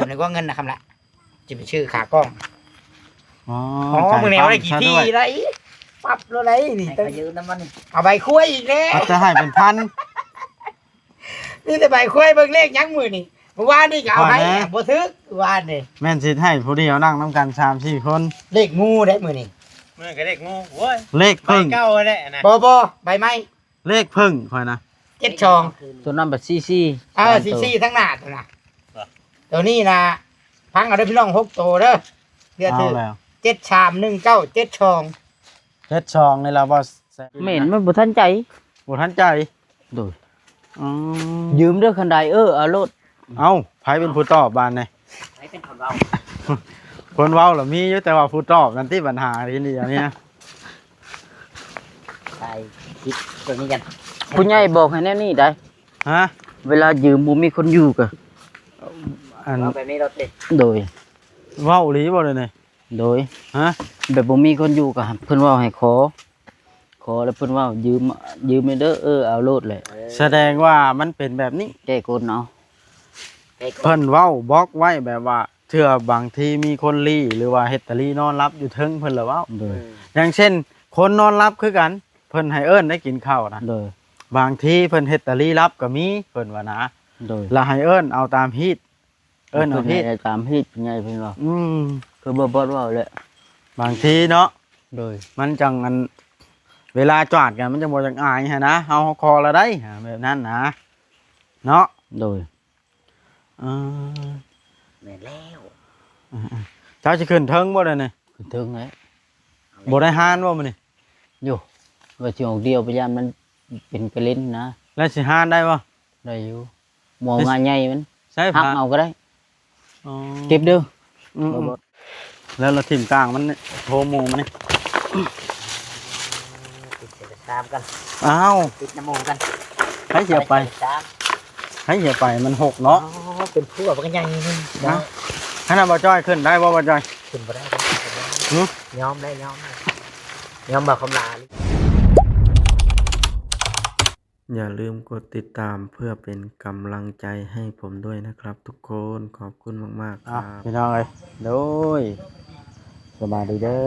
ໃນກອງເງິນນະຄຳລະ ຈະໄປຊື້ຂາກ້ອງ. ອໍ ອໍ ຈ່າຍ ມື້ນີ້ເອົາໄດ້ ຕາມ ກີ່ ຊະ ທີ ດ້ວຍ ໄດ້ປັບໂລດໄດ້ນີ້. ໃຫ້ເຂົາຢືມນຳມັນນີ້ ເອົາໃບຄວາຍອີກແລ້ວ ເຂົາຈະໃຫ້ເປັນພັນ. ມີແຕ່ໃບຄວາຍ ເບິ່ງເລກຫຍັງມື້ນີ້. ມື້ວານນີ້ກໍເອົາໃຫ້ ຂ້ອຍນະ ບໍ່ຖືກວານນີ້. ແມ່ນຊິໃຫ້ຜູ້ດຽວນັ່ງນຳກັນສາມສີ່ຄົນ. ເລກງູໄດ້ມື້ນີ້. ມື້ນີ້ກໍເລກງູ. ໂອ້ຍ ເລກເພິ່ງ ໃບເກົ່າຫັ້ນແຫຼະນະ. ບໍ່ ບໍ່ ໃບໃໝ່. ເລກເພິ່ງຂ້ອຍນະ ເຈັດສອງ ຕົວນັ້ນບັດສີ່ສີ່ ເອີ ສາມ ສີ່ສີ່ ທັງໜ້າຕົວນະ. ບໍ່ ໂຕນີ້ນະ ຟັງເອົາເດີພີ່ນ້ອງ ຫົກໂຕເດີ ເລືອກຖືກ. ເອົາແລ້ວ ເຈັດສາມໜຶ່ງເກົ້າ ເຈັດສອງ ເຈັດສອງ ນີ້ລະບໍ່. ແມ່ນ ມັນບໍ່ທັນໃຈ ບໍ່ທັນໃຈ. ໂດຍ ອໍ ຢືມເດີຄັນໃດ ເອີ ເອົາໂລດ. ເອົ້າ ໃຜເປັນຜູ້ຕອບບາດນີ້? ໃຜເປັນຄົນເວົ້າ? ຄົນເວົ້າລະມີຢູ່ ແຕ່ວ່າຜູ້ຕອບນັ້ນຕິບັນຫາທີ່ນີ້ ອັນນີ້ນະ. ຖ່າຍຄລິບຕົວນີ້ກັນ ຜູ້ໃຫຍ່ບອກໃຫ້ແນວນີ້ໄດ໋. ຮະ? ເວລາຢືມບໍ່ມີຄົນຢູ່ກະ ອັນ ເວົ້າແບບນີ້ໂລດຕິ. ໂດຍ ເວົ້າອີ່ຫຼີບໍ່ດຽວນີ້? ໂດຍ ຮະ? ແບບບໍ່ມີຄົນຢູ່ກະເພິ່ນເວົ້າໃຫ້ຂໍ ຂໍແລ້ວເພິ່ນເວົ້າຢືມ ຢືມແດ່ເດີ ເອີ ເອົາໂລດແຫຼະ. ສະແດງວ່າມັນເປັນແບບນີ້ ແກ້ກົນເອົາ. ເພິ່ນເວົ້າບລັອກໄວ້ແບບວ່າ ເທື່ອບາງທີມີຄົນລີ້ ຫຼືວ່າເຮັດຕາລີ້ນອນຫຼັບຢູ່ເທິງ ເພິ່ນລະເວົ້າ. ໂດຍ ຢ່າງເຊັ່ນ ຄົນນອນຫຼັບຄືກັນ ເພິ່ນໃຫ້ເອີ້ນໄດ້ກິນເຂົ້ານະ. ໂດຍ ບາງທີເພິ່ນເຮັດຕາລີ້ຫຼັບກໍມີ ເພິ່ນວ່ານະ. ໂດຍ ລະໃຫ້ເອີ້ນເອົາຕາມຮີດ ເອີ້ນເອົາຮີດ ເພິ່ນໃຫ້ຕາມຮີດ ຜູ້ໃຫຍ່ເພິ່ນເວົ້າ. ອືມ ຄືບໍ່ບອດເວົ້າແຫຼະ ບາງທີເນາະ. ໂດຍ ມັນຈັ່ງອັນ ເວລາຈວາດກັນ ມັນຈັ່ງບໍ່ຢາກອາຍຫັ້ນນະ. ເຮົາຂໍລະໄດ້ ແບບນັ້ນນະ ເນາະ. ໂດຍ ເອີ ແມ່ນແລ້ວ. ເອີ ເຈົ້າຊິຂຶ້ນເທິງບໍ່ດຽວນີ້? ຂຶ້ນເທິງແຫຼະ. ບໍ່ໄດ້ຮ່ານບໍ່ມື້ນີ້? ໂຢ ວ່າຊິອອກດຽວໄປ ຢ້ານມັນເປັນກະເລັນນະ. ແລ້ວຊິຮ່ານໄດ້ບໍ່? ໄດ້ຢູ່. ບໍ່ເອົາງ່າໃຫຍ່ມັນ ໃຊ້ ຫັກເອົາກໍໄດ້. ອໍ ເກັບເດີ. ອືມ ແລ້ວລະຖິ້ມກາງມັນນີ້ ໂທໝູມັນນີ້. ຕິດໃສ່ຕາມກັນ. ອ້າວ ຕິດນຳໝູກັນ. ໃຜຊິເອົາໄປ? ໃຜຊິເອົາໄປ? ມັນຫົກເນາະ. ອໍ ເປັນພວກບັກໃຫຍ່ນີ້ນະ. ຂະໜາດບ່າວຈ້ອຍຂຶ້ນໄດ້ບໍ່? ບ່າວຈ້ອຍ ຂຶ້ນບໍ່ໄດ້. ຫື? ຍອມແລ້ວ ຍອມແລ້ວ ຍອມບ່າວຄຳຫຼາ. ຢ່າລືມກົດຕິດຕາມເພື່ອເປັນກຳລັງໃຈໃຫ້ຜົມດ້ວຍນະຄັບທຸກຄົນ. ຂອບຄຸນມາກໆ ອ່ະ ຄັບ ພີ່ນ້ອງເອີຍ. ໂດຍ ສະບາຍດີເດີ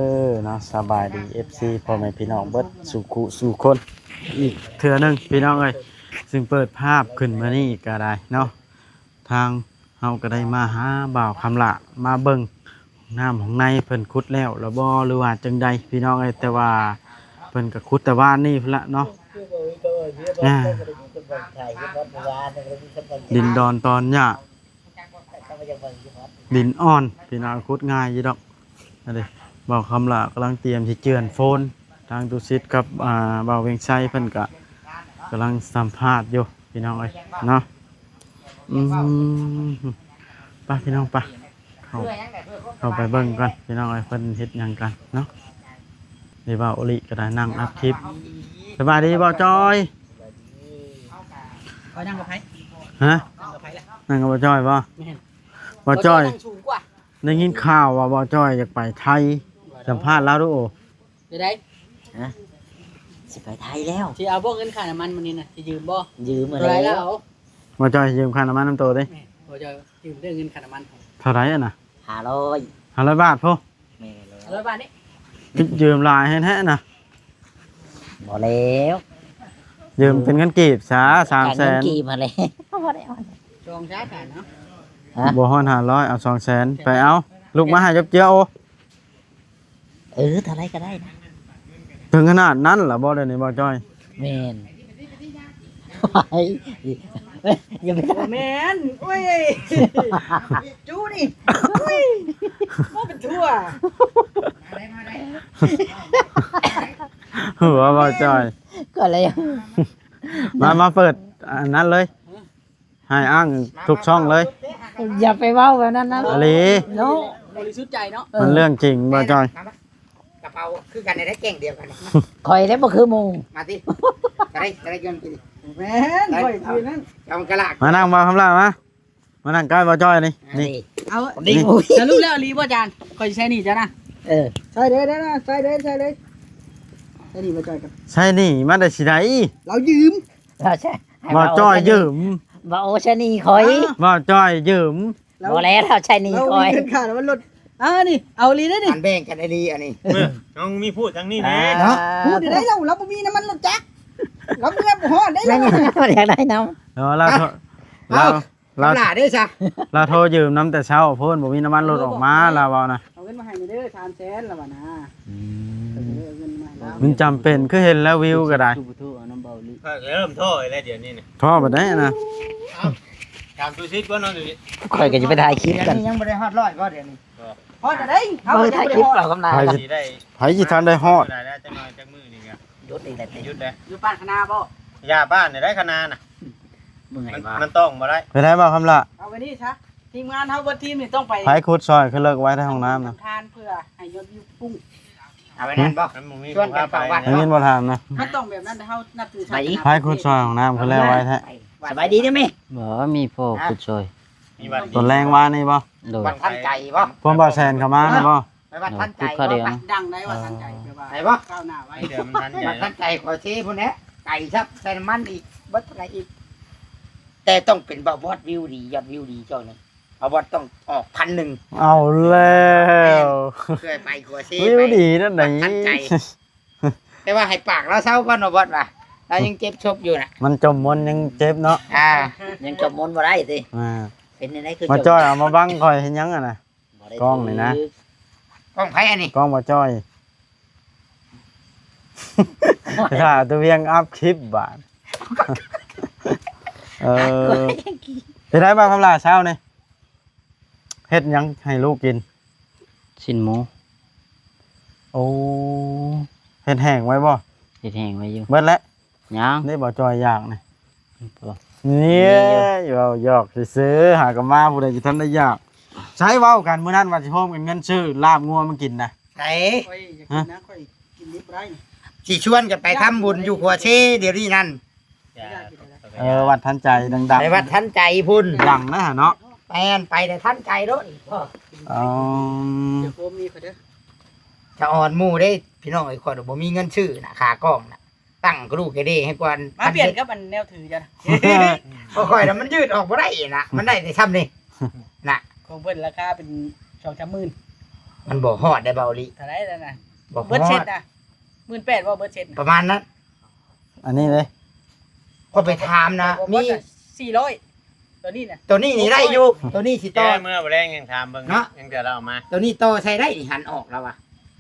ເນາະ ສະບາຍດີ ເອັຟຊີ ພໍ່ແມ່ພີ່ນ້ອງເບິດສູ່ຄູ່ສູ່ຄົນອີກເທື່ອໜຶ່ງ ພີ່ນ້ອງເອີຍ. ຊຶ່ງເປີດພາບຂຶ້ນມານີ້ກໍໄດ້ເນາະ ທາງເຮົາກໍໄດ້ມາຫາບ່າວຄຳຫຼ້າ ມາເບິ່ງຫ້ອງນ້ຳຫ້ອງໃນເພິ່ນຂຸດແລ້ວລະບໍ່ ຫຼືວ່າຈັ່ງໃດ ພີ່ນ້ອງເອີຍ. ແຕ່ວ່າເພິ່ນກໍຂຸດແຕ່ວານນີ້ພຸ້ນລະເນາະ. ອ່າ ດິນດອນຕອນຫຍ້າ ດິນອ່ອນ ພີ່ນ້ອງ ຂຸດງ່າຍຢູ່ດອກ. ອັນນີ້ບ່າວຄຳຫຼ້າກຳລັງຕຽມຊິເຈື່ອນໂຟນ ທາງຕຸສິດກັບ ອ່າ ບ່າວວຽງໄຊເພິ່ນກະກຳລັງສຳພາດຢູ່ ພີ່ນ້ອງເອີຍເນາະ. ອືມ ໄປພີ່ນ້ອງ ໄປ ເຂົ້າ ເຂົ້າໄປເບິ່ງກ່ອນພີ່ນ້ອງເອີຍ ເພິ່ນເຮັດຫຍັງກັນເນາະ. ນີ້ບ່າວໂອລິກໍໄດ້ນັ່ງອັດຄລິບ. ສະບາຍດີບ່າວຈ້ອຍ. ຂ້ອຍນັ່ງກັບໃຜ? ຮະ? ນັ່ງກັບໃຜລະ? ນັ່ງກັບບ່າວຈ້ອຍບໍ່? ແມ່ນ. ບ່າວຈ້ອຍ ບ່າວຈ້ອຍນັ່ງສູງກວ່າ. ໄດ້ຍິນຂ່າວວ່າບ່າວຈ້ອຍຢາກໄປໄທ ສຳພາດລາວດູໂອ. ໄປໃດ? ຮະ? ຊິໄປໄທແລ້ວ. ຊິເອົາບໍ່ເງິນຄ່ານ້ຳມັນມື້ນີ້ນະ? ຊິຢືມບໍ່? ຢືມ ເທົ່າໃດລະເອົາ. ບ່າວຈ້ອຍຢືມຄ່ານ້ຳມັນນຳໂຕເດ້. ແມ່ນ ບ່າວຈ້ອຍຢືມເດີເງິນຄ່ານ້ຳມັນ. ເທົ່າໃດຫັ້ນນະ? ຫ້າຮ້ອຍ ຫ້າຮ້ອຍບາດພຸ້ນ. ແມ່ນແລ້ວ. ຮ້ອຍບາດນີ້ ຢືມຫຼາຍແທ້ໆນະ. ບໍ່ແລ້ວ ຢືມເປັນເງິນກີບຊະ ສາມແສນ ເງິນກີບຫັ້ນແຫຼະ. ບໍ່ໄດ້ເອົາ ສອງສາມແສນເນາະ. ຮະ? ບໍ່ຮອດຫ້າຮ້ອຍ ເອົາສອງແສນ ໄປເອົາ ລຸກມາໃຫ້ຈົບເຈືອໂອ. ເອີ ເທົ່າໃດກໍໄດ້ນະ. ເຖິງຂະໜາດນັ້ນລະບໍ່ ດຽວນີ້ບ່າວຈ້ອຍ? ແມ່ນ. ຢ່າໄປ ບໍ່ແມ່ນ ໂອ້ຍ ຈູນີ້ ໂອ້ຍ ບໍ່ເປັນທົ່ວ ຫົວບ່າວຈ້ອຍ ກໍເລີຍ ມາ ມາເປີດອັນນັ້ນເລີຍ ໃຫ້ອ້າງທຸກຊ່ອງເລີຍ. ຢ່າໄປເວົ້າແບບນັ້ນນະ ອີ່ຫຼີເນາະ ບໍລິສຸດໃຈເນາະ. ມັນເລື່ອງຈິງບ່າວຈ້ອຍ. ກະເປົາຄືກັນໄດ້ ແກ້ງດຽວກັນ. ຂ້ອຍໄດ້ບໍ່ຄືໝູ່ ມາຕິ ຈະໄດ້ ຈະໄດ້ເງິນກິນ. ແມ່ນ ຂ້ອຍຄືນັ້ນ ເອົາກະລະ ມານັ່ງບ່າວຄຳຫຼ້າມາ ມານັ່ງໃກ້ບ່າວຈ້ອຍນີ້ ນີ້ ເອົາ ນີ້ ສະຫຼຸບແລ້ວອີ່ຫຼີບໍ່ຈານ? ຂ້ອຍຊິໃຊ້ໜີ້ເຈົ້ານະ. ເອີ ໃຊ້ເລີຍນະ ໃຊ້ເລີຍ ໃຊ້ເລີຍ ໃຊ້ໜີ້ບ່າວຈ້ອຍກັນ. ໃຊ້ໜີ້ມາໄດ້ຊິໄດ້ ລາວຢືມ ລາວໃຊ້ ບ່າວຈ້ອຍຢືມ ບ່າວໂອໃຊ້ໜີ້ຂ້ອຍ ບ່າວຈ້ອຍຢືມ. ບໍ່ແລ້ວ ລາວໃຊ້ໜີ້ຂ້ອຍ ເຮົາມີເງິນຄ່ານ້ຳມັນລົດ ອ່າ ນີ້ ເອົາອີ່ຫຼີເດ້ນີ້ ການແບ່ງກັນໄດ້ດີອັນນີ້ ເອີ ນ້ອງມີພູດທາງນີ້ແດ່ ອ່າ ເນາະ ພູດໄດ້ ລາວ ລາວບໍ່ມີນ້ຳມັນລົດຈັກ ລາວເມືອບໍ່ຮອດໄດ້ລາວ ມັນຢາກໄດ້ນ້ຳ ເນາະ ລາວ ເອົ້າ ລາວ ລາວ ຄຳຫຼ້າເດ້ຊະ ລາວໂທຢືມນຳແຕ່ເຊົ້າພຸ້ນ ບໍ່ມີນ້ຳມັນລົດອອກມາ ລາວເວົ້ານະ ເອົາເງິນມາໃຫ້ແດ່ເດີ ສາມແສນ ລາວວ່ານະ ອືມ ເອີ ເອົາເງິນມາໃຫ້ລາວ ມັນຈຳເປັນ ຄືເຫັນແລ້ວວິວກໍໄດ້ ເລີ່ມທໍ້ແລ້ວດຽວນີ້ນະ ທໍ້ປານໃດນະ ເອົ້າ ຖາມຕູຊິດກ່ອນເນາະ ຂ້ອຍກໍຈະໄປຖ່າຍຄລິບກັນ ອັນນີ້ຍັງບໍ່ໄດ້ຮອດຮ້ອຍບໍ່ດຽວນີ້ ຮອດແລ້ວເດ້ ເຮົາກໍຍັງບໍ່ໄດ້ຮອດ ເບິ່ງຖ່າຍຄລິບເອົາກຳລັງ ໃຜຊິ ໃຜຊິທັນໄດ້ຮອດ ໄດ້ແລ້ວ ຈັກໜ້ອຍ ຈັກມື້ນີ້ກໍຢຸດອີກແລ້ວ ຢຸດແລ້ວ ຢູ່ບ້ານຄະນາບໍ່ ຢ່າບ້ານໄດ້ຄະນານະ ເມື່ອຍ ມັນ ວ່າ ມັນຕ້ອງບໍ່ໄດ້ ເປັນໄດບໍ່ຄຳລະ ເອົາໄວ້ນີ້ຊະ ທີມງານເຮົາເບິດທີມນີ້ຕ້ອງໄປ ໃຜຂຸດຊ່ອຍ ຄືເລີກໄວ້ໃນຫ້ອງນ້ຳນະ ທານເພື່ອໃຫ້ຍອດວິວປຸ້ງ ເອົາໄວ້ນັ້ນບໍ່ ມັນບໍ່ມີ ຊວນກັນເຂົ້າວັດ ໄດ້ຍິນບໍ່ຖາມນະ ມັນຕ້ອງແບບນັ້ນ ເຮົານັບຖືສາສະໜາ ໃຜຂຸດຊ່ອຍຫ້ອງນ້ຳ ຄືແລ້ວໄວແທ້ ສະບາຍດີເດີແມ່ ບໍ່ມີພໍ່ຂຸດຊ່ອຍ ມີວັດ ຕອນແລງວານນີ້ບໍ່ ໂດຍ ວັດທັນໃຈບໍ່ ພວກບ່າວແສນເຂົ້າມານະບໍ່ ໄປວັດທັນໃຈ ພຸດຄາວດຽວນະ ດັງໄດ້ວັດທັນໃຈ ແປວ່າ ໄປບໍ່ ກ້າວໜ້າໄວ ໄປເດີ ມັນທັນໃຈ ວັດທັນໃຈ ຂົວເຊພຸ້ນແຫຼະ ໄກຊັບໃສ່ນ້ຳມັນອີກ ເບິດເທົ່າໃດອີກ ແຕ່ຕ້ອງເປັນບ່າວບອດວິວດີ ຍອດວິວດີເຈົ້ານີ້ ບ່າວບອດຕ້ອງອອກພັນໜຶ່ງ ເອົາແລ້ວ ເພື່ອໄປຂົວເຊ ວິວດີນັ້ນໃດ ວັດທັນໃຈ ແຕ່ວ່າໃຫ້ປາກລາວເຊົາກ່ອນ ບ່າວບອດວ່າ ລາວຍັງເຈັບສົບຢູ່ນະ ມັນຈົມມົນຍັງເຈັບເນາະ ອ່າ ຍັງຈົມມົນບໍ່ໄດ້ຕິ ອ່າ ເປັນຈັ່ງໃດຄື ມາຈ້ອຍເອົາມາບັງຂ້ອຍເຮັດຫຍັງຫັ້ນນະ ບໍ່ໄດ້ ກ້ອງນີ້ນະ ຖືກ ກ້ອງໃຜອັນນີ້ ກ້ອງບໍ່ຈ້ອຍ ຖ້າຕົວວຽງອັບຄລິບບາດ ເອີ ເປັນໄດບ່າວຄຳຫຼ້າເຊົ້ານີ້ ເຮັດຫຍັງໃຫ້ລູກກິນ ຊີ້ນໝູ ໂອ້ ເຮັດແຫ້ງໄວ້ບໍ່ ເຮັດແຫ້ງໄວ້ຢູ່ ເບິດແລ້ວ ຍັງ ນີ້ບໍ່ຈ່ອຍຢາກນີ້ ບໍ່ ນີ້ ມີຢູ່ ເວົ້າຢອກຊື່ໆ ຫາກໍມາ ຜູ້ໃດຈະທັນໄດ້ຢາກ ໃຊ້ເວົ້າກັນມື້ນັ້ນວ່າຊິໂຮມກັນເງິນຊື້ລາບງົວມາກິນນະ ໃສ ຂ້ອຍຢາກກິນນະ ຂ້ອຍກິນດິບບໍ່ໄດ້ ຊິຊວນກັນໄປທຳບຸນຢູ່ຂົວເຊດຽວນີ້ນັ້ນ ເອີ ວັດທັນໃຈ ດັງໆ ໄປວັດທັນໃຈພຸ້ນ ດັງນະເນາະ ແມ່ນ ໄປແຕ່ທັນໃຈໂລດ ອືມ ຈະອ່ອນໝູ່ເດ້ພີ່ນ້ອງເອີຍ ຂ້ອຍບໍ່ມີເງິນຊື້ນະ ຂາກ້ອງນະ ຕັ້ງກະດູກກະເດໃຫ້ກວ່າ ມາປ່ຽນກັບອັນແນວຖືເຈົ້ານະ ຂອງຂ້ອຍນະ ມັນຢືດອອກບໍ່ໄດ້ນະ ມັນໄດ້ແຕ່ຊ່ຳນີ້ນະ ຂອງເພິ່ນລາຄາເປັນສອງສາມໝື່ນ ມັນບໍ່ຮອດໄດ໋ເບົາລີ ເທົ່າໃດນັ້ນນະ ບໍ່ຮອດ ເບິດເຊັດນະ ໝື່ນແປດບໍ່ ເບິດເຊັດນະ ປະມານນັ້ນ ອັນນີ້ເດ້ ຂ້ອຍໄປຖາມນະ ມີສີ່ຮ້ອຍ ໂຕນີ້ນະ ໂຕນີ້ນີ້ໄດ້ຢູ່ ໂຕນີ້ຊິຕໍ່ ແຕ່ເມື່ອບໍ່ແລງຍັງຖາມເບິ່ງເນາະ ຍັງເທື່ອລາວເອົາມາ ໂຕນີ້ຕໍ່ໃສ່ໄດ້ນີ້ ຫັນອອກລາວວ່າ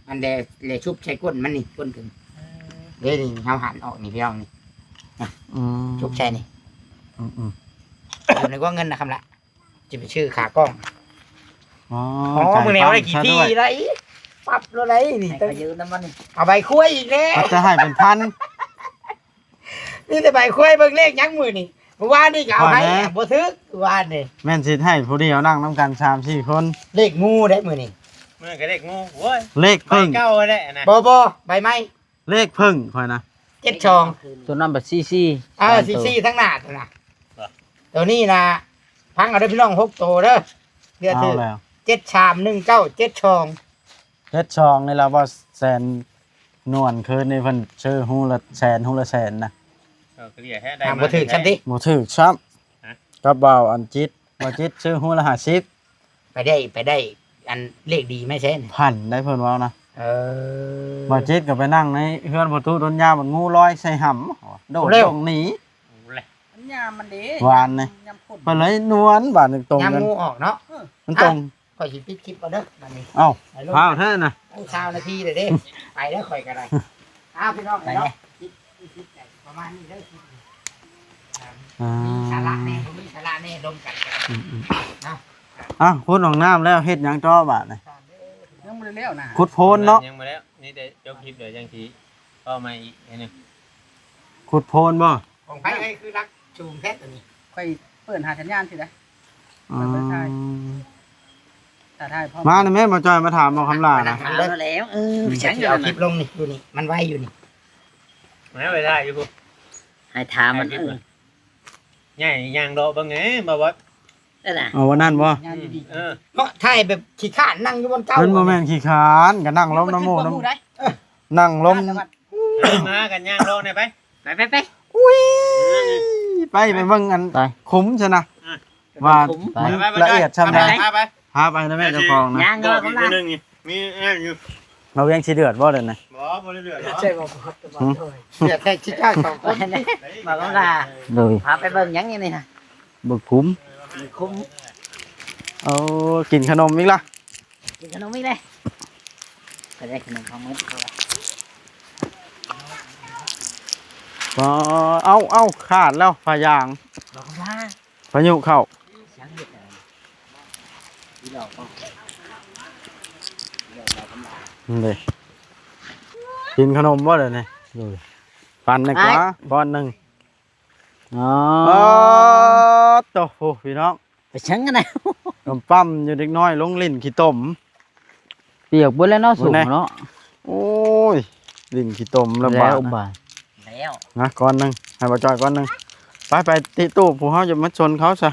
ອັນແລ ແລຊຸບໃສ່ກົ້ນມັນນີ້ ກົ້ນເຖິງ ເອີ ເດ້ນີ້ ເຮົາຫັນອອກນີ້ພີ່ນ້ອງນີ້ ອືມ ຊຸບໃສ່ນີ້ ອືມໆ ຢູ່ໃນກອງເງິນນະຄຳລະ ຊິໄປຊື້ຂາກ້ອງ ອໍ ອໍ ມື້ນີ້ເຮົາໄດ້ຂີ້ຖີ່ໄດ້ ປັບໂລດໄດ້ນີ້ ໃຫ້ເຂົາຢືມນຳມັນນີ້ ເອົາໃບຄວາຍອີກແລ້ວ ເຂົາຈະໃຫ້ເປັນພັນ ມີແຕ່ໃບຄວາຍ ເບິ່ງເລກຫຍັງມື້ນີ້ ມື້ວານນີ້ກໍເອົາໃຫ້ ຂ້ອຍແຫຼະ ບໍ່ຖືກ ມື້ວານນີ້ ແມ່ນຊິໃຫ້ຜູ້ດຽວນັ່ງນຳກັນສາມສີ່ຄົນ ເລກງູໄດ້ມື້ນີ້ ມື້ກໍເລກງູ ໂອ້ຍ ເລກເຜິ້ງ ໃບເກົ່າແຫຼະນະ ບໍ່ ບໍ່ ໃບໃໝ່ ເລກເຜິ້ງຂ້ອຍນະ ເຈັດສອງ ຕົວນັ້ນບັດສີ່ສີ່ ເອີ ສາມໂຕ ສີ່ສີ່ ທາງໜ້າຕົວນະ ໂຕນີ້ນະ ຟັງເອົາເດີພີ່ນ້ອງ ຫົກໂຕເດີ ເລືອກຖືກ ເຈັດສາມໜຶ່ງເກົ້າ ເຈັດສອງ ເຈັດສອງນີ້ລະ ບໍ່ແສນນວນຄືນນີ້ ເພິ່ນຊື້ຮູລະແສນ ຮູລະແສນນະ ເອີ ກໍເລີຍແທ້ ໄດ້ມາ ບໍ່ຖືກຊ້ຳຕິ ບໍ່ຖືກຊ້ຳ ຮະ ກັບບ່າວອັນຈິດ ບ່າວຈິດຊື້ຮູລະຫ້າສິບ ໄປໄດ້ ໄປໄດ້ອັນເລກດີມາໃສ ພັນໄດ້ເພິ່ນເວົ້ານະ ເອີ ບ່າວຈິດກໍໄປນັ່ງໃນເຮືອນພໍ່ຕູ້ດົນຍາ ບັດງູລອຍໃສ່ຫຳ ໂດດລົງໜີ ມັນຍາມມັນເດ້ ວານນີ້ ຍາມຝົນ ເພິ່ນເລີຍນວນ ບາດນີ້ຕົງ ຍາມງູອອກເນາະ ເອີ ມັນຕົງ ອ່ະ ຂ້ອຍຊິປິດຄລິບກ່ອນເດີ ບາດນີ້ ເອົ້າ ໄປລົງ ພ້າວແທ້ນະ ໂອ້ ຊາວນາທີເລີຍເດ້ ໄປແລ້ວຂ້ອຍກໍໄດ້ ອ້າວ ພີ່ນ້ອງເນາະ ປະມານນີ້ເດີ ຄລິບນີ້ ອ່າ ມີສາລະແດ່ ບໍ່ມີສາລະແດ່ ລົມກັນ ອືມໆ ເນາະ ອ້າວ ຂຸດຫ້ອງນ້ຳແລ້ວ ເຮັດຫຍັງຕໍ່ບາດນີ້ ຍັງບໍ່ໄດ້ແລ້ວນະ ຂຸດໂພນເນາະ ຍັງບໍ່ແລ້ວ ນີ້ແຕ່ຈົບຄລິບແລ້ວຈັ່ງຊິເວົ້າໃໝ່ອີກເທື່ອໜຶ່ງ ຂຸດໂພນບໍ່ ຂອງໃຜເອີຍ ຄືຫຼັກສູງແທ້ຕົວນີ້ ຂ້ອຍເປີດຫາສັນຍານຊິໄດ໋ ອືມ ເປີດຖ່າຍ ຖ້າຖ່າຍພ້ອມ ມານະແມ່ ມາຈ່ອຍ ມາຖາມເອົາຄຳຫຼ້ານະ ຖາມແລ້ວ ເອີ ຊິເອົາຄລິບລົງນີ້ ຢູ່ນີ້ ມັນໄວຢູ່ນີ້ ມາໄປຖ່າຍຢູ່ພຸ້ນ ໃຫ້ຖາມມັນ ເອີ ໃຫຍ່ຍ່າງເລາະເບິ່ງແດ່ ບໍ່ ບໍ່ ເອີນະ ເອົາອັນນັ້ນບໍ່ ງານດີ ເອີ ເນາະ ຖ່າຍແບບຂີ້ຄ້ານ ນັ່ງຢູ່ບ່ອນເກົ່າ ມັນບໍ່ແມ່ນຂີ້ຄ້ານ ກໍນັ່ງລົມນຳໝູ່ນຳ ນັ່ງລົມ ມາກັນຍ່າງເລາະແດ່ໄປ ໄປ ໄປ ໄປ ອຸ້ຍ ໄປ ໄປເບິ່ງອັນ ໄປ ຂຸມຊະນະ ອືມ ວ່າ ໄປ ມັນລະອຽດຊ່ຳໃດ ໄປ ໄປ ພາໄປນະແມ່ເຈົ້າຂອງນະ ຍ່າງເດີ ບອກອີກເທື່ອໜຶ່ງນີ້ ມີອັນນັ້ນຢູ່ ເຮົາວຽງຊິເດືອດບໍ່ເດີນະ ບໍ່ ບໍ່ໄດ້ເດືອດດອກ ບໍ່ ເດືອດແທ້ຊິເຈົ້າສອງຄົນ ບໍ່ກຳລາ ໂດຍ ພາໄປເບິ່ງຫຍັງນີ້ນະ ເບິ່ງຄຸ້ມ ຄຸ້ມ ໂອ້ ກິນຂະໜົມອີກລະ ກິນຂະໜົມອີກເດ້ ກໍໄດ້ຂະໜົມຂອງມື້ ເອົາ ເອົາ ຂາດແລ້ວ ຜ້າຢາງ ບໍ່ກຳລາ ພາຍຸເຂົ້າ ຍັງເຮັດຫຍັງ ອີຫຼອກບໍ່ ອີຫຼອກບໍ່ກຳລາ ນີ້ເດ້ ກິນຂະໜົມບໍ່ເດນີ້ ໂດຍ ປັນດີກວ່າ ອ້າຍ ບ່ອນໜຶ່ງ ອໍ ໂອ້ ໂຕ ໂອ້ ພີ່ນ້ອງ ໄປເຊິ່ງກັນນະ ກຳປ້ຳຢູ່ ເດັກນ້ອຍລົງຫຼິ້ນຂີ້ຕົມ ປຽກເບິດແລ້ວເນາະ ສູງເນາະ ໂອ້ຍ ຫຼິ້ນຂີ້ຕົມລະບາດ ແລ້ວບາດ ແລ້ວ ນະ ກ້ອນໜຶ່ງ ໃຫ້ບ່າວຈ້ອຍກ້ອນໜຶ່ງ ໄປ ໄປຕິຕູບ ພວກເຮົາຢ່າມາຊົນເຂົາຊະ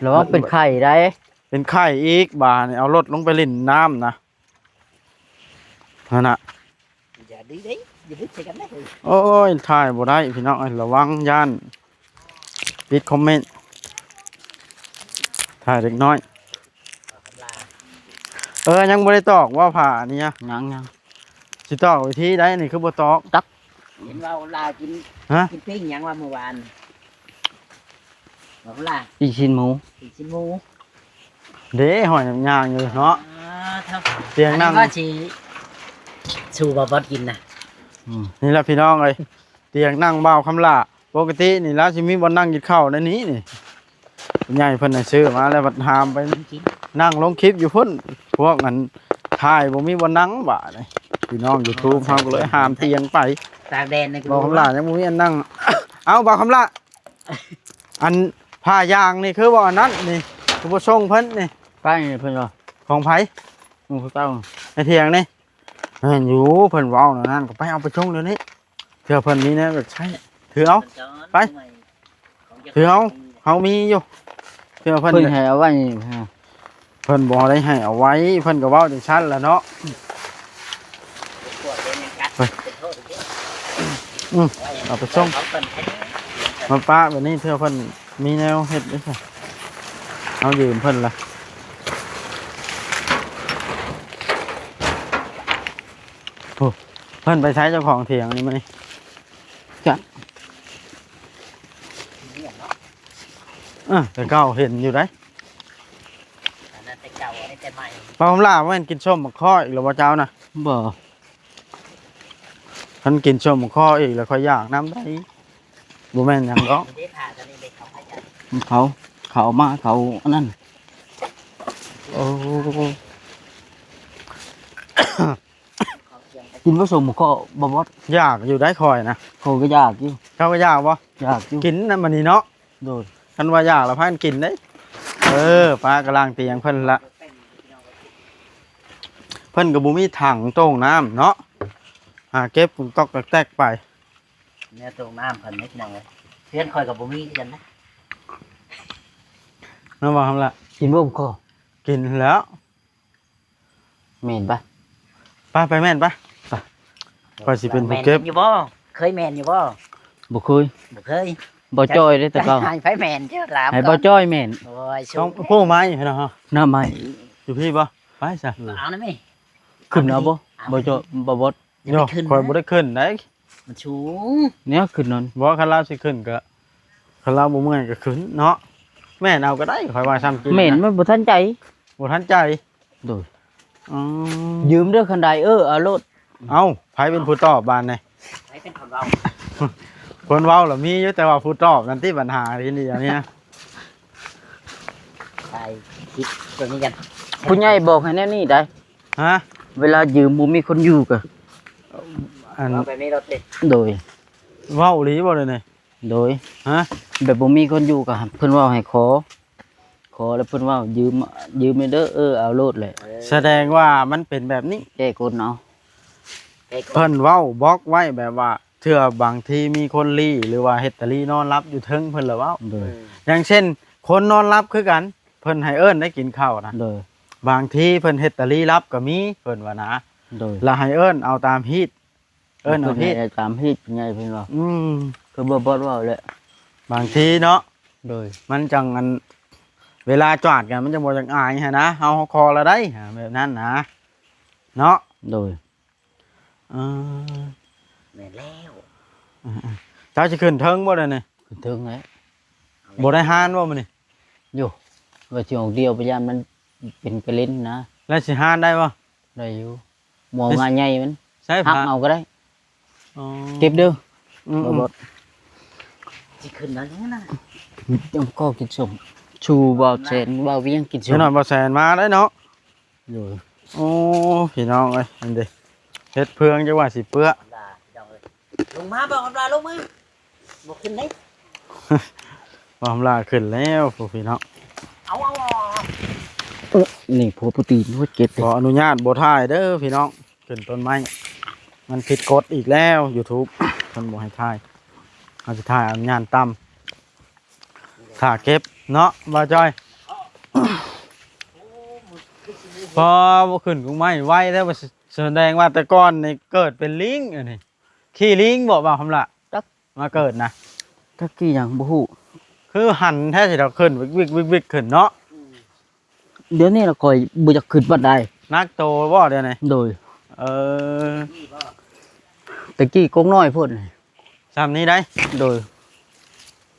ລະວັງເປັນໄຂ້ໄດ໋ ເປັນໄຂ້ອີກ ບາດນີ້ ເອົາລົດລົງໄປຫຼິ້ນນ້ຳນະ ຫັ້ນນະ ຢ່າດື້ເດ້ ຢ່າດຶກໃສ່ກັນເດ້ ໂອ້ຍ ຖ່າຍບໍ່ໄດ້ພີ່ນ້ອງເອີຍ ລະວັງ ຢ້ານປິດຄອມເມັນ ຖ່າຍເດັກນ້ອຍ ເອີ ຍັງບໍ່ໄດ້ຕອກບໍ່ ຜ້າອັນນີ້ ຍັງ ຍັງ ຊິຕອກວິທີໃດນີ້ ຄືບໍ່ຕອກ ຕັກ ເຫັນວ່າລາກິນ ຮະ ກິນປີ້ງຫຍັງວ່າມື້ວານ ວ່າລາ ປີ້ງຊີ້ນໝູ ປີ້ງຊີ້ນໝູ ເດ້ ຫ້ອຍຍ່າງຢູ່ເນາະ ອ່າ ຕຽງນັ່ງ ອັນນີ້ກໍຊິສູ່ບ່າວບອດກິນນະ ອືມ ນີ້ລະພີ່ນ້ອງເອີຍ ຕຽງນັ່ງບ່າວຄຳຫຼ້າ ປົກກະຕິນີ້ລາວຊິມີບ່ອນນັ່ງກິນເຂົ້າໃນນີ້ນີ້ ຜູ້ໃຫຍ່ເພິ່ນໃຫ້ຊື້ມາແລ້ວ ພັດຫາມໄປນັ່ງລົງຄລິບຢູ່ພຸ້ນ ພວກອັນຖ່າຍບໍ່ມີບ່ອນນັ່ງບາດນີ້ ພີ່ນ້ອງຢູທູບເຮົາກໍເລີຍຫາມຕຽງໄປ ຕາກແດດນີ້ ບ່າວຄຳຫຼ້າຍັງບໍ່ມີອັນນັ່ງ ເອົ້າ ບ່າວຄຳຫຼ້າ ອັນຜ້າຢາງນີ້ຄືບໍ່ອັນນັ້ນນີ້ ຄືບໍ່ສົ່ງເພິ່ນນີ້ ໄປນີ້ເພິ່ນວ່າ ຂອງໃຜ? ຂອງຜູ້ເກົ່າ ໃນຖຽງນີ້ ແມ່ນຢູ່ ເພິ່ນເວົ້າແນວນັ້ນ ກໍໄປເອົາໄປສົ່ງດຽວນີ້ ເທື່ອເພິ່ນມີແນວຢາກໃຊ້ ຖືເອົາ ໄປ ຖືເອົາ ເຮົາມີຢູ່ ເທື່ອເພິ່ນ ເພິ່ນໃຫ້ເອົາໄວ້ ເພິ່ນບໍ່ໄດ້ໃຫ້ເອົາໄວ້ ເພິ່ນກໍເວົ້າຈັ່ງຊັ້ນລະເນາະ ອືມ ເອົາໄປສົ່ງ ມາປະແບບນີ້ ເທື່ອເພິ່ນມີແນວເຮັດເດ້ ເຮົາຢືມເພິ່ນລະ ໂອ້ ເພິ່ນໄປໃສເຈົ້າຂອງຖຽງນີ້ມື້ນີ້? ຈັກ ເອີ ແຕ່ເກົ່າເຫັນຢູ່ໃດ໋ ອັນນັ້ນແຕ່ເກົ່າ ອັນນີ້ແຕ່ໃໝ່ ປ້າຄຳຫຼ້າ ບໍ່ແມ່ນກິນສົ້ມໝາກຄໍ້ອີກແລ້ວບໍ່ເຈົ້ານະ? ບໍ່ ຄັນກິນສົ້ມໝາກຄໍ້ອີກແລ້ວ ຂ້ອຍຢາກນຳໄດ໋ ບໍ່ແມ່ນຫຍັງດອກ ເຂົາ ເຂົາເອົາມາ ເຂົາອັນນັ້ນ ໂອ້ ກິນບໍ່ສົ້ມໝາກຄໍ້ບໍ່ບອດ? ຢາກຢູ່ໄດ໋ຂ້ອຍນະ ຂ້ອຍກໍຢາກຢູ່ ເຈົ້າກໍຢາກບໍ່? ຢາກຢູ່ ກິນນຳອັນນີ້ເນາະ ໂດຍ ຄັນວ່າຢາກລະພາກັນກິນເດ້ ເອີ ປ້າກຳລັງຕຽງເພິ່ນລະ ເພິ່ນກໍບໍ່ມີຖັງໂຕ່ງນ້ຳເນາະ ຫາເກັບຕອກແຕກໄປ ແນວໂຕ່ງນ້ຳເພິ່ນເດ້ພີ່ນ້ອງເອີຍ ເຮືອນຂ້ອຍກໍບໍ່ມີຄືກັນນະ ແມ່ນບໍ່ຄຳລະ? ກິນບໍ່ໝາກຄໍ້? ກິນແລ້ວ ແມ່ນປະ? ໄປ ໄປແມ່ນປະ ໄປ ຂ້ອຍຊິເປັນຜູ້ເກັບ ແມ່ນຢູ່ບໍ່? ເຄີຍແມ່ນຢູ່ບໍ່? ບໍ່ເຄີຍ ບໍ່ເຄີຍ ບໍ່ຈ່ອຍເດ້ແຕ່ເກົ່າ ໃຫ້ໃຜແມ່ນ ເຈົ້າຫຼາມ ໃຫ້ບໍ່ຈ່ອຍແມ່ນ ໂອ້ຍ ຂອງຜູ້ໄມ້ເນາະ ໜ້າໄມ້ ຢູ່ພີ້ບໍ່? ໄປຊະ ເອົານຳແມ່ ຂຶ້ນເອົາບໍ່? ບໍ່ຈ່ອຍ ບໍ່ບອດ ຢ່າໄປຂຶ້ນ ຂ້ອຍບໍ່ໄດ້ຂຶ້ນໄດ໋ ມັນສູງ ແນວຂຶ້ນນັ້ນ ບໍ່ ຄັນລາວຊິຂຶ້ນກໍ ຄັນລາວບໍ່ເມື່ອຍກໍຂຶ້ນເນາະ ແມ່ນເອົາກໍໄດ້ ຂ້ອຍວ່າຊ່ຳກິນ ແມ່ນ ມັນບໍ່ທັນໃຈ ບໍ່ທັນໃຈ ໂດຍ ອືມ ຢືມເດີ ຄັນໃດ ເອີ ເອົາໂລດ ເອົ້າ ໃຜເປັນຜູ້ຕອບບາດນີ້? ໃຜເປັນຄົນເວົ້າ? ຄົນເວົ້າລະມີຢູ່ ແຕ່ວ່າຜູ້ຕອບນັ້ນຕິບັນຫາ ທີນີ້ອັນນີ້ນະ ຖ່າຍຄລິບຕົວນີ້ກັນ ຜູ້ໃຫຍ່ບອກໃຫ້ແນວນີ້ໄດ໋ ຮະ? ເວລາຢືມບໍ່ມີຄົນຢູ່ກະ ອັນ ເວົ້າແບບນີ້ໂລດຕິ ໂດຍ ເວົ້າອີ່ຫຼີບໍ່ເດນີ້? ໂດຍ ຮະ? ແບບບໍ່ມີຄົນຢູ່ກະເພິ່ນເວົ້າໃຫ້ຂໍ ຂໍແລ້ວເພິ່ນເວົ້າຢືມ ຢືມແດ່ເດີ ເອີ ເອົາໂລດແຫຼະ ສະແດງວ່າມັນເປັນແບບນີ້ ແກ້ກົນເອົາ ເພິ່ນເວົ້າບລັອກໄວ້ແບບວ່າ ເທື່ອບາງທີມີຄົນລີ້ ຫຼືວ່າເຮັດຕາລີ້ນອນຫຼັບຢູ່ເທິງ ເພິ່ນລະເວົ້າ ໂດຍ ຢ່າງເຊັ່ນ ຄົນນອນຫຼັບຄືກັນ ເພິ່ນໃຫ້ເອີ້ນໄດ້ກິນເຂົ້ານະ ໂດຍ ບາງທີເພິ່ນເຮັດຕາລີ້ຫຼັບກໍມີ ເພິ່ນວ່ານະ ໂດຍ ລະໃຫ້ເອີ້ນເອົາຕາມຮີດ ເອີ້ນເອົາຮີດ ເພິ່ນໃຫ້ຕາມຮີດ ເພິ່ນໃຫຍ່ເພິ່ນເວົ້າ ອືມ ຄືບໍ່ບອດເວົ້າແຫຼະ ບາງທີເນາະ ໂດຍ ມັນຈັ່ງອັນ ເວລາຈອດກັນມັນຈະບໍ່ຢາກອາຍຫັ້ນນະ ເຮົາຂໍລະໄດ້ ແບບນັ້ນນະ ເນາະ. ໂດຍ ເອີ ແມ່ນແລ້ວ ເອີ ເຈົ້າຊິຂຶ້ນເທິງບໍ່ດຽວນີ້? ຂຶ້ນເທິງແລ້ວ. ບໍ່ໄດ້ຮ່ານບໍ່ມື້ນີ້? ຢູ່ ວ່າຊິອອກດຽວໄປ ຢ້ານມັນເປັນກະເລັນນະ. ແລ້ວຊິຮ່ານໄດ້ບໍ່? ໄດ້ຢູ່ ບໍ່ເອົາງ່າໃຫຍ່ມັນ ໃຊ້ ຫັກເອົາກໍໄດ້. ອໍ ເກັບເດີ ອືມ ບໍ່ ບໍ່ ຊິຂຶ້ນແລ້ວນີ້ນະ ຍັງກໍກິນສົ້ມ ສູ່ບ່າວແສນ ບ່າວວຽງກິນສົ້ມ ເຈົ້າໜ້ອຍບ່າວແສນມາໄດ້ເນາະ. ໂດຍ ໂອ້ ພີ່ນ້ອງເອີຍ ນັ້ນເດ້ ເຮັດເພື່ອງຈັກວ່າຊິເປື້ອ ລາ ພີ່ນ້ອງເອີຍ ລົງມາ ບ່າວຄຳຫຼາ ລົງມາ ບໍ່ຂຶ້ນເດ້ ບ່າວຄຳຫຼາຂຶ້ນແລ້ວ ພວກພີ່ນ້ອງ ເອົາ ເອົາ ເອົາ ເອີ ນີ້ ໂພ ໂປຣຕີນ ໂອ້ຍ ເຈັບເດ້ ຂໍອະນຸຍາດບໍ່ຖ່າຍເດີພີ່ນ້ອງ ຂຶ້ນຕົ້ນໄມ້ ມັນຜິດກົດອີກແລ້ວ YouTube ເພິ່ນບໍ່ໃຫ້ຖ່າຍ ເຮົາຊິຖ່າຍອັນຍານຕ່ຳ ຖ້າເກັບເນາະ ບ່າວຈ້ອຍ ພໍບໍ່ຂຶ້ນກົກໄມ້ໄວແທ້ ສະແດງວ່າແຕ່ກ່ອນນີ້ເກີດເປັນລີງ ອັນນີ້ຂີ່ລີງບໍ່ ບ່າວຄຳຫຼາ? ຈັກ ມາເກີດນະ ຈັກຂີ່ຫຍັງບໍ່ຮູ້ ຄືຫັນແທ້ຊິດອກ ຂຶ້ນວິກໆໆໆຂຶ້ນເນາະ. ດຽວນີ້ລະຂ້ອຍບໍ່ຢາກຂຶ້ນປານໃດ ໜັກໂຕບໍ່ດຽວນີ້? ໂດຍ ເອີ ແຕ່ກີ້ກົກນ້ອຍໂພດ ຊ່ຳນີ້ໄດ໋. ໂດຍ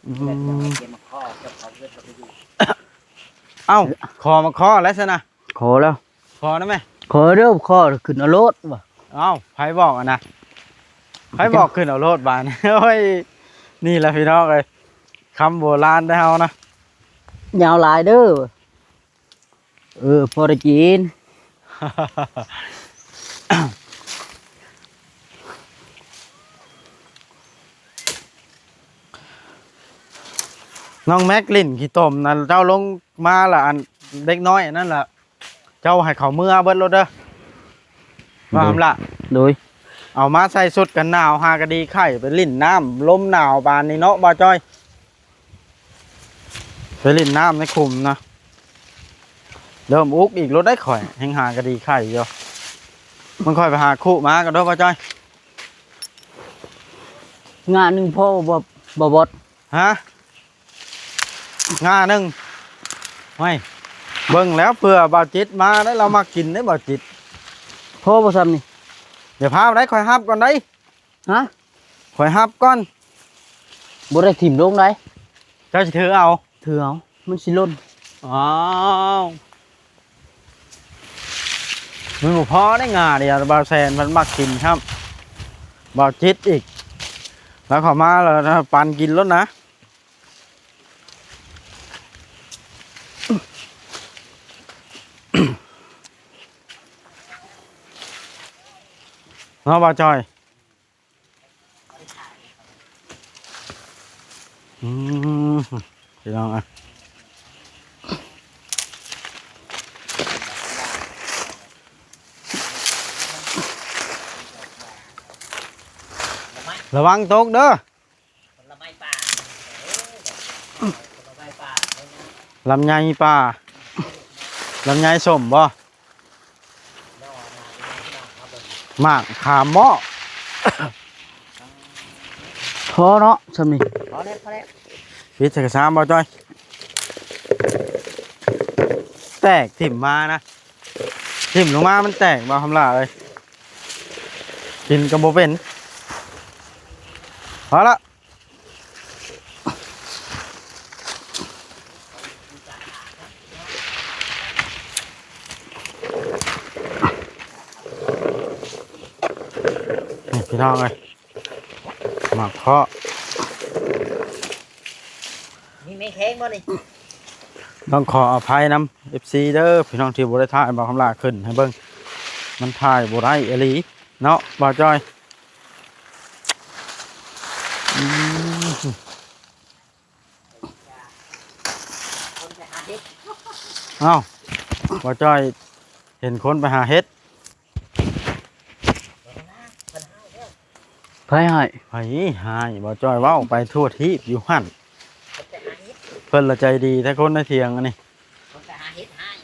ອືມ ເອົ້າ ຂໍມາຂໍແລ້ວຊັ້ນນະ ຂໍແລ້ວ ຂໍນຳແມ່ ຂໍເດີ ຂໍຂຶ້ນເອົາໂລດວ່າ. ເອົ້າ ໃຜບອກຫັ້ນນະ ໃຜບອກຂຶ້ນເອົາໂລດບາດນີ້? ໂອ້ຍ ນີ້ລະພີ່ນ້ອງເອີຍ ຄຳໂບລານເດ້ເຮົານະ ຢ່າເອົາຫຼາຍເດີ. ເອີ ພໍໄດ້ກິນ ນ້ອງແມັກຫຼິ້ນຂີ້ຕົມນັ້ນ ເຈົ້າລົງມາລະ ອັນເດັກນ້ອຍອັນນັ້ນລະ ເຈົ້າໃຫ້ເຂົາເມືອເບິດໂລດເດີ ວ່າຫຳລະ ໂດຍ ເອົາມາໃສ່ຊຸດກັນໜາວ ຫາກະດີໄຂ້ ໄປຫຼິ້ນນ້ຳ ລົມໜາວປານນີ້ເນາະ ບ່າວຈ້ອຍ. ໄປຫຼິ້ນນ້ຳໃນຂຸມນະ ເລີ່ມອຸກອີກໂລດໄດ໋ຂ້ອຍ ແຮ່ງຫາກະດີໄຂ່ຢູ່ ມັນຂ້ອຍໄປຫາຄຸມາກັນເດີ ບ່າວຈ້ອຍ. ງາໜຶ່ງພໍບໍ່ ບ່າວບອດ? ຮະ? ງາໜຶ່ງ? ຫ້ວຍ ເບິ່ງແລ້ວ ເພື່ອບ່າວຈິດມາໄດ໋ ລາວມັກກິນໄດ໋ ບ່າວຈິດ. ພໍບໍ່ຊ່ຳນີ້? ຢ່າພາວໄດ໋ ຂ້ອຍຮັບກ່ອນໄດ໋. ຮະ? ຂ້ອຍຮັບກ່ອນ. ບໍ່ໄດ້ຖິ້ມລົງໃດ໋. ເຈົ້າຊິຖືເອົາ? ຖືເອົາ ມັນຊິຫຼົ່ນ. ອ້າວ ມັນບໍ່ພໍໄດ໋ ງາດຽວ ບ່າວແສນເພິ່ນມັກກິນຊ້ຳ ບ່າວຈິດອີກ ລາວເຂົ້າມາແລ້ວປັນກິນໂລດນະ. ເນາະ ບ່າວຈ້ອຍ. ອືມ ພີ່ນ້ອງເອີຍ ລະວັງຕົກເດີ. ລຳໄຍປ່າ ລຳໄຍສົ້ມບໍ່? ໝາກຂາມເໝາະ. ພໍເນາະ ຊ່ຳນີ້ ພໍແລ້ວ ພໍແລ້ວ. ປິດໃສ່ກະຊາມ ບ່າວຈ້ອຍ. ແຕກຖິ້ມມານະ ຖິ້ມລົງມາມັນແຕກ ບ່າວຄຳຫຼ້າເອີຍ ກິນກໍບໍ່ເປັນ. ພໍລະ. ນີ້ ພີ່ນ້ອງເອີຍ ໝາກເຄາະ ມີແມງແຄງບໍ່ນີ້? ຕ້ອງຂໍອະໄພນຳ ເອັຟຊີ ເດີ ພີ່ນ້ອງ ທີ່ບໍ່ໄດ້ຖ່າຍບ່າວຄຳຫຼ້າຂຶ້ນໃຫ້ເບິ່ງ ມັນຖ່າຍບໍ່ໄດ້ອີ່ຫຼີເນາະ ບ່າວຈ້ອຍ. ອືມ ເອົ້າ ບ່າວຈ້ອຍເຫັນຄົນໄປຫາເຫັດ. ໃຜຮ້າຍ? ໃຜຮ້າຍ? ບ່າວຈ້ອຍເວົ້າໄປທົ່ວທີບຢູ່ຫັ້ນ ເພິ່ນລະໃຈດີແທ້ ຄົນໃນຖຽງອັນນີ້. ເພິ່ນໄປຫາເຫັດຮ້າຍ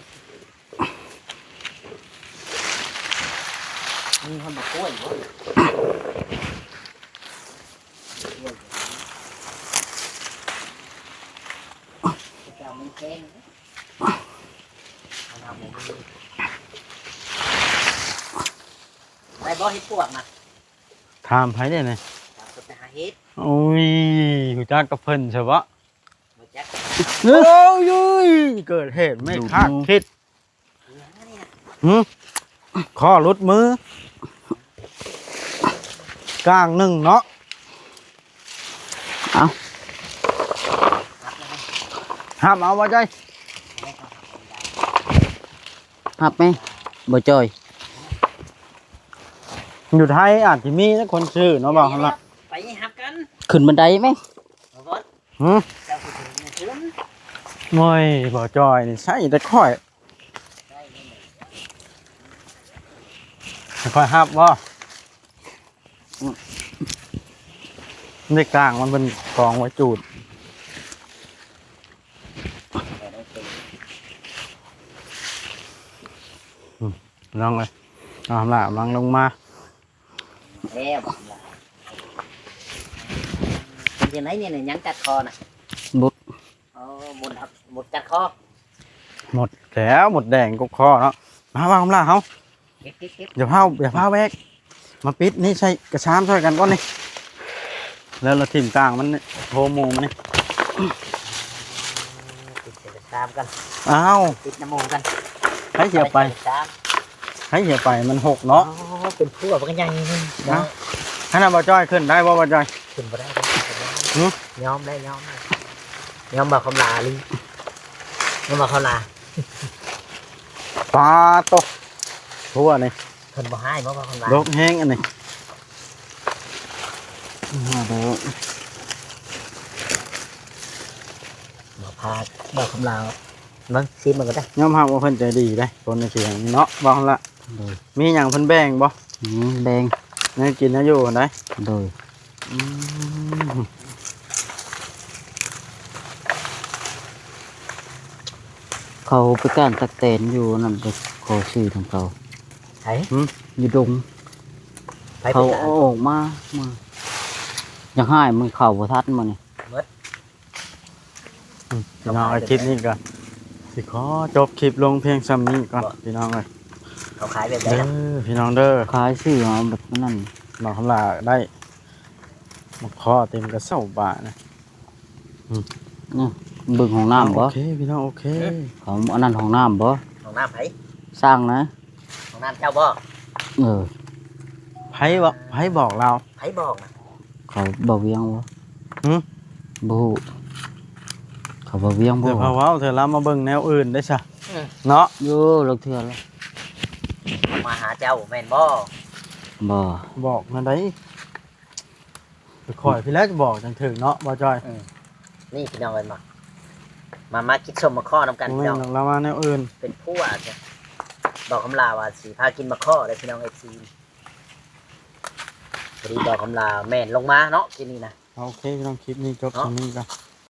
ມີຮອດໝາກກ້ວຍບໍ່? ກ້ວຍ ເຈົ້າມັນແຂງ. ບໍ່ເຮັດປວກນະ ຖາມໃຜເດ້ນີ້? ຕາມຄົນໄປຫາເຮັດ. ໂອ້ຍ ຮູ້ຈັກກັບເພິ່ນຊະເບາະ? ບໍ່ຈັກ. ໂອ້ຍ ເກີດເຫດໄມ່ຄາດຄິດ. ຫຶ? ຄໍຫຼຸດມື ກາງໜຶ່ງເນາະ. ເອົາ ຮັບເອົາບໍ່ຈ້ອຍ? ຮັບແມ ບໍ່ຈ້ອຍ? ຢູ່ໄທອາດຊິມີນະຄົນຊື້ເນາະ ບ່າວຫັ້ນລະ. ໄປຮັບກັນ ຂຶ້ນບັນໄດແມ. ຫຶ? ເຈົ້າຄືເຖິງຂຶ້ນ. ໂອ້ຍ ບ່າວຈ້ອຍນີ້ໃຊ້ແຕ່ຂ້ອຍ. ໃຫ້ຂ້ອຍຮັບບໍ່? ໃນກາງມັນເປັນກອງໄວ້ຈູດ. ອືມ ນ້ອງເອີຍ ນ້ອງຫຳລາກຳລັງລົງມາ. ແລ້ວ ເປັນຈັ່ງໃດນີ້ ຍັງກັດຄໍນະ? ບົດ. ອໍ ບົດ ບົດກັດຄໍ. ໝົດແລ້ວ ໝົດແດງກົກຄໍເນາະ. ມາ ບ່າວຄຳລາເຮົາ ເກັບ ເກັບ ເກັບ. ຢ່າຟ້າວ ຢ່າຟ້າວແບກ ມາປິດນີ້ໃສ່ກະຊາມຊ່ອຍກັນກ່ອນນີ້. ແລ້ວລະຖິ້ມກາງມັນນີ້ ໂທໝູມັນນີ້ ປິດໃສ່ກະຊາມກັນ. ອ້າວ ປິດນ້ຳໝູກັນ. ໃຜຊິເອົາໄປ? ໃຜຊິເອົາໄປ? ມັນຫົກເນາະ. ອໍ ເປັນພົວບັກໃຫຍ່ນີ້ເນາະ. ຫັ້ນນະ ບ່າວຈ້ອຍ ຂຶ້ນໄດ້ບໍ່ ບ່າວຈ້ອຍ? ຂຶ້ນບໍ່ໄດ້. ຫຶ? ຍອມແລ້ວ ຍອມແລ້ວ ຍອມບ່າວຄຳລາລີ ຍອມບ່າວຄຳລາ. ປາໂຕ ຜົວນີ້ ເພິ່ນບໍ່ຮ້າຍບໍ່ ບ່າວຄຳລາ? ດົກແຮງອັນນີ້. ມາເດີ ມາພາ ບ່າວຄຳລາ ເບິ່ງ ຊີມເບິ່ງກໍໄດ້. ຍອມຮັບວ່າເພິ່ນໃຈດີເດ້ ຄົນໃນເຂດນີ້ເນາະ ບ່າວຄຳລາ. ໂດຍ. ມີຫຍັງເພິ່ນແບ່ງບໍ່? ອືມ ແບ່ງ ແນວກິນແນວຢູ່ຫັ້ນໃດ໋. ໂດຍ. ອືມ ເຂົາໄປການຕັກແຕນຢູ່ນັ້ນ ໄປຂໍຊື້ນຳເຂົາ. ໃຜ? ຫຶ? ຢູ່ດົງ. ໃຜໄປການ? ເຂົາເອົາອອກມາ ມາ ຢາກໃຫ້ມັນເຂົ້າບໍ່ທັນມື້ນີ້. ໝົດ. ອືມ ພີ່ນ້ອງເອີຍ ຄລິບນີ້ກໍຊິຂໍຈົບຄລິບລົງພຽງສ່ຳນີ້ກ່ອນ ພີ່ນ້ອງເອີຍ. ເຂົາຂາຍແບບໃດ ເດີ ພີ່ນ້ອງເດີ? ຂາຍຊື້ເອົາແບບນັ້ນ ນ້ອງຄຳລາໄດ້ມາຂໍເຕັມກະເຊົາບາດນະ. ອືມ ນີ້ ເບິ່ງຫ້ອງນ້ຳບໍ່? ໂອເຄ ພີ່ນ້ອງ ໂອເຄ. ເຂົາອັນນັ້ນຫ້ອງນ້ຳບໍ່? ຫ້ອງນ້ຳໃຜ? ສ້າງນະ. ຫ້ອງນ້ຳເຈົ້າບໍ່? ເອີ. ໃຜບອກ ໃຜບອກລາວ? ໃຜບອກນະ? ເຂົາບໍ່ວຽງບໍ່? ຫຶ? ບໍ່ຮູ້ ເຂົາບໍ່ວຽງບໍ່? ແຕ່ເຂົາເວົ້າ ເທື່ອລາວມາເບິ່ງແນວອື່ນໄດ້ຊະ. ອືມ ເນາະ. ຢູ່ ລາງເທື່ອລະມາຫາເຈົ້າແມ່ນບໍ່? ບໍ່. ບອກແນວໃດ? ຂ້ອຍພີ້ແຫຼະຈະບອກຈັ່ງຖືກເນາະ ບ່າວຈ້ອຍ. ອືມ ນີ້ພີ່ນ້ອງເອີຍ ມາ ມາ ມາກິນສົ້ມໝາກຄໍ່ນຳກັນ ບໍ່ແມ່ນດອກ ພີ່ນ້ອງ. ລາວມາແນວອື່ນ ເປັນຜົວ ບ່າວຄຳລາວ່າຊິພາກິນໝາກຄໍ່ເດ້ ພີ່ນ້ອງເອັຟຊີ. ພໍດີບ່າວຄຳລາແມ່ນລົງມາເນາະ ກິນນີ້ນະ. ໂອເຄ ພີ່ນ້ອງ ຄລິບນີ້ຈົບສ່ຳນີ້ກ່ອນ.